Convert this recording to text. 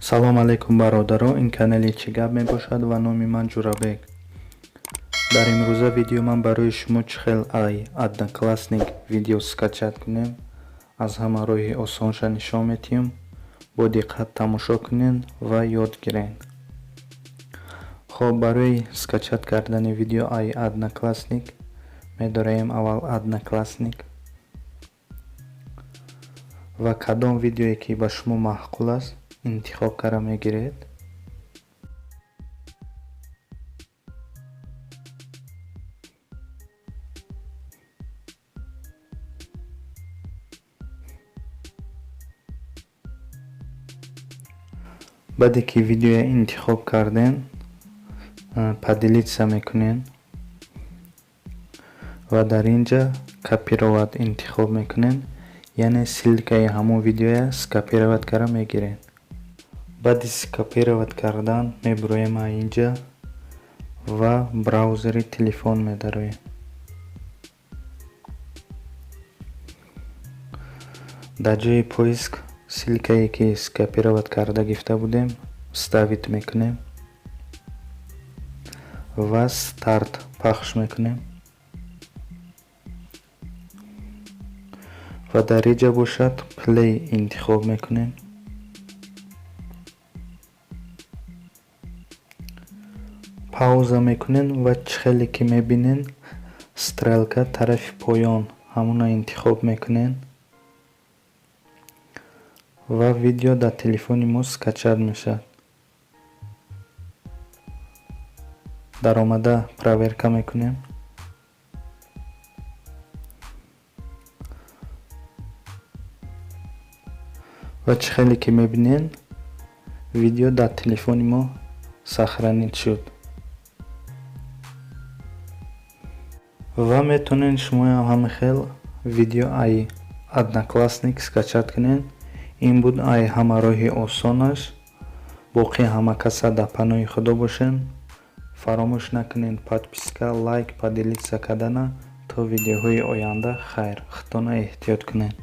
Салом алейкум, бародаро! Ин канали «Чӣ гап» мебошад ва номи ман Ҷурабек. Дар имрӯза видео ман барои шумо чӣ хел ай Одноклассник видео скачать кунем, аз ҳама роҳи осонша нишон медиҳем. Бо диққат тамошо кунед ва ёд гиред. Хоб, барои скачать кардани видео ай Одноклассник медораем аввал Одноклассник ва кадом видеое, ки ба шумо маъқул аст, интихоб карда мегиред. Баъде ки видеоя интихоб кардем, «Поделиться» мекунед ва дар ин ҷа «Копировать» интихоб мекунед, яъне ссылкаи ҳамон видеоя скопировать карда мегиред. Баъди скопировать кардан мебуроем аз инҷа ва браузери телефон медароем. Дар ҷои поиск ссылкае, ки скопировать карда гирифта будем, вставить мекунем ва «Старт» пахш мекунем ва дар ин ҷа бошад «Play» интихоб мекунем. Пауза мекунем ва чӣ хеле ки мебинед, стрелка тарафи поён, ҳамонро интихоб мекунем ва видео дар телефони мо скачать мешавад. Даромада проверка мекунем ва чӣ хеле ки мебинед, видео дар телефони мо сохранить шуд ва метавонед шумоам ҳамин хел видео ай Одноклассник скачать кунед. Ин буд ай ҳама роҳи осонаш. Боқӣ ҳама каса дар паноҳи Худо бошед. Фаромӯш накунед подписка, лайк, поделиться кардана. То видеоҳои оянда хайр, худтонро эҳтиёт кунед.